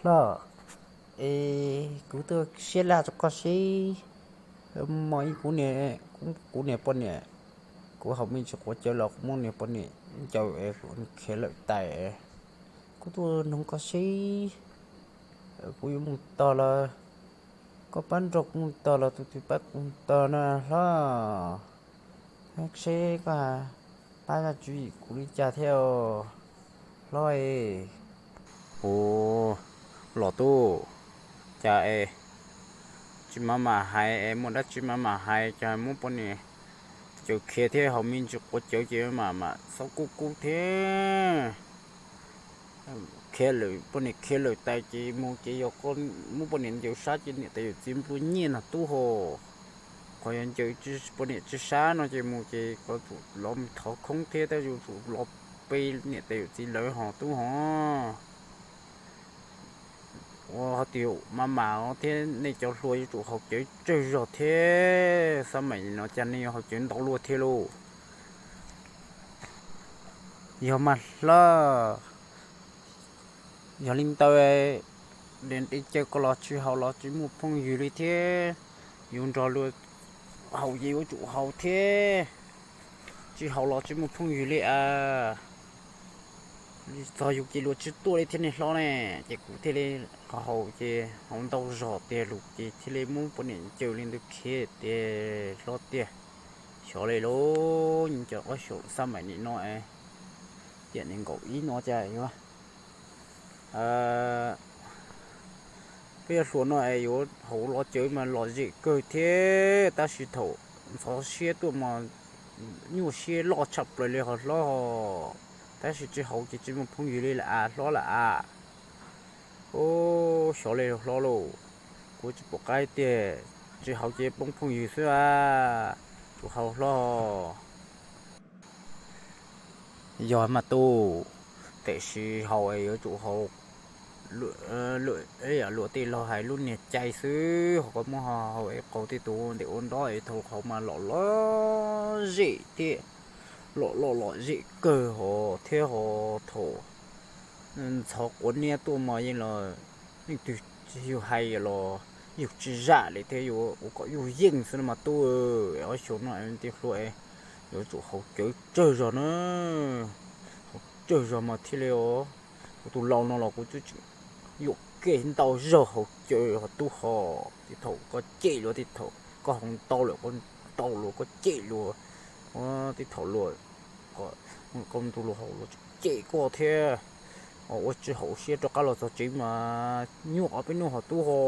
Koj, es kuv tuaj siab laj rau koj seb, muaj ib kuv niam, kuv niam poj niam, kuv haus me ntsis quav cawv los kuv muab niam poj niam ncaws es kuv khiav lawm tais. Kuv tuaj noog koj seb, kuv yuav mus tog los koj pab nrog kuv mus tog los tus twg pab kuv mus tog na hlob. Seb koj pab zaj tswv yim kuv li cas thiab hlob. Ua, los tub, cas es tsis mam mam hais es muaj dab tsi mam mam hais, cas muab poj niam caws khiav thiab haus me ntsis quav cawv ces mam mam xob kub kub thiab. Khiav lawm, poj niam khiav lawm tas ces mus ces yog koj muab poj niam ncaws sab ces niam tais yawm txiv nplua nyiaj no tub ho. Qhov yog ncaws poj niam tsis sab no ces mus ces koj tsum los thov khoob thiab tab yuav tsum los pe niam tais yawm txiv lawv ho tub ho. Ua ho tias mam mam thiab nej cov hluas yuav tsum haus cawv tsawg zog thiab, xab maim no cas nej yuav haus cawv ntau luaj thiab lauj. Yog mas hlob, yog li ntawd, de caw koj los tsis haus los tsis muaj phooj ywg li thiab. Yus nrog luag haus ces yuav tsum haus thiab, tsis haus los tsis muaj phooj ywg li a. Txog yus ces luag tsis tuaj li thiab ne hlob ne, ces kuv thiaj li haus ces haus ntau zog tiag lus ces thiaj li muab poj niam ncaws li ntawd khiav tiag hlob tiag. Xyov li lauj, cov ob xyoos xab maim nim no es tiam nees nkaum ib no cas yuav, peb yog hluas no es yuav haus los cawv mas lom zem kawg thiab, tab sis thaum ntxhov siab tuaj mas nyuaj siab loj tshaj plaws li ho hlob ho. Tab sis tsis haus ces tsis muaj phooj ywg li lam av hlob lam av. Ub, xyov li hlob lauj, kuv tsis pom qab tiag, tsis haus ces poob phooj ywg xwb a, tsum haus hlob. Yog mas tub, tiam sis haus es yuav tsum haus luam tej laug hais lub niag cai xwb, ho koj muab haus es qaug tej tus ntim ua nrob es thaum haus mas lom lom zem thiab, lom lom lom zem kawg ho thiab ho thaum ntxhov quav niab tuaj mas yeej los leej twg yug hais los yug tsis zam li thiab, yuav ua kom yug yeej xwb no mas tub. Ob xyoos no tig hluas yuav tsum haus cawv tsawg zog na, haus tsawg zog mas thiaj li os. Kuv tus laus no los kuv twb yuam kev ntau zog haus cawv ho tub ho. Tej thaum koj cem luag, tej thaum koj haus ntau lawm koj ntau luag koj cem luag, tej thaum luag, koj tus luag haus luag cem koj thiab. Ua tsis haum siab rov qab los txog tsev mas nyuaj ob peb hnub ho tub ho,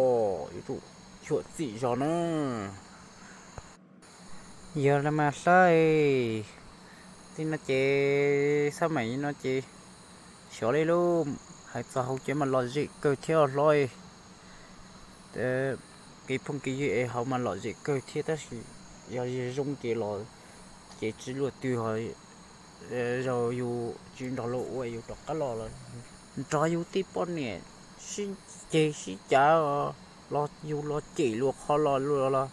yuav tsum xyuam xim zog na. Yog li mas hlob, tej no ces xab maim no ces xyov li lauj, hais txog haus cawv mas lom zem kawg thiab hlob. Kev phooj kev ywg es haus mas lom zem kawg thiab tab sis yog zoo ces los ces tsis luaj twg ho, zaum yus tsis nrog luag ua yus rov qab los los nrog yus tej poj niam sib ceg sib cav los yus los cem luag qhov los luag los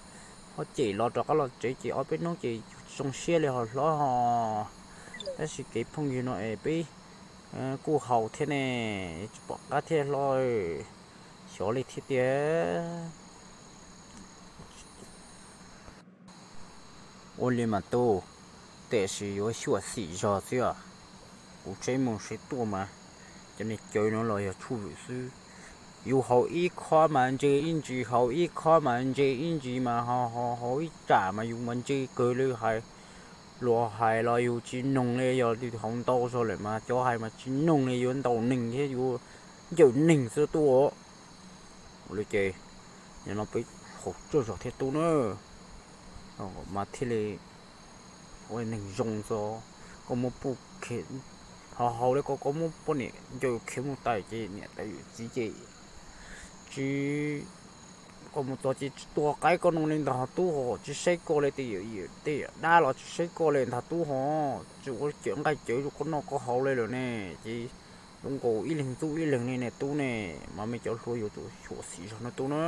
ho cem los rov qab los tsev ces ob peb hnub ces yus tsis zoo siab li ho hlob ho. Tab sis kev phooj ywg no es peb kuj haus thiab ne, tsis pom qab thiab hlob, xyov li thiab tiag. Ua li mas tub, tiam sis yuav xyuam xim zog xwb os. Kuv tsheb mus tsheb tuaj mas cov niag cawv no los yog tshuaj vwm xwb. Yus haus ib khob mas ntse ib ntsis, haus ib khob mas ntse ib ntsis mas ho haus ib tsam mas yus mas ntse kawg li hais. Luag hais los yus tsis noog li, yog haus ntau zog lawm mas cov hais mas tsis noog li, yuav ntaus neeg thiab yuav ncawm neeg xwb tub. Ua li ces nim no peb haus tsawg zog thiab tub na, mas thiaj li ua neeg zoo txo. Koj muab puj khe, ho haus li ko koj muab poj niam ncaws khiav mus tas ces niam tais yawm txiv ces tsis, koj mus txog ces tsis tua qaib koj no li ntag tub ho, tsis saib koj li, tej yawm dab los tsis saib koj li ntag tub ho, tsis ua cawm nqaij cawv rau koj noj koj haus li lawm ne, ces zoo nkaus ib leeg ntxub ib leeg li ne tub ne, mas mej cov hluas yuav tsum xyuam xim zog no tub na.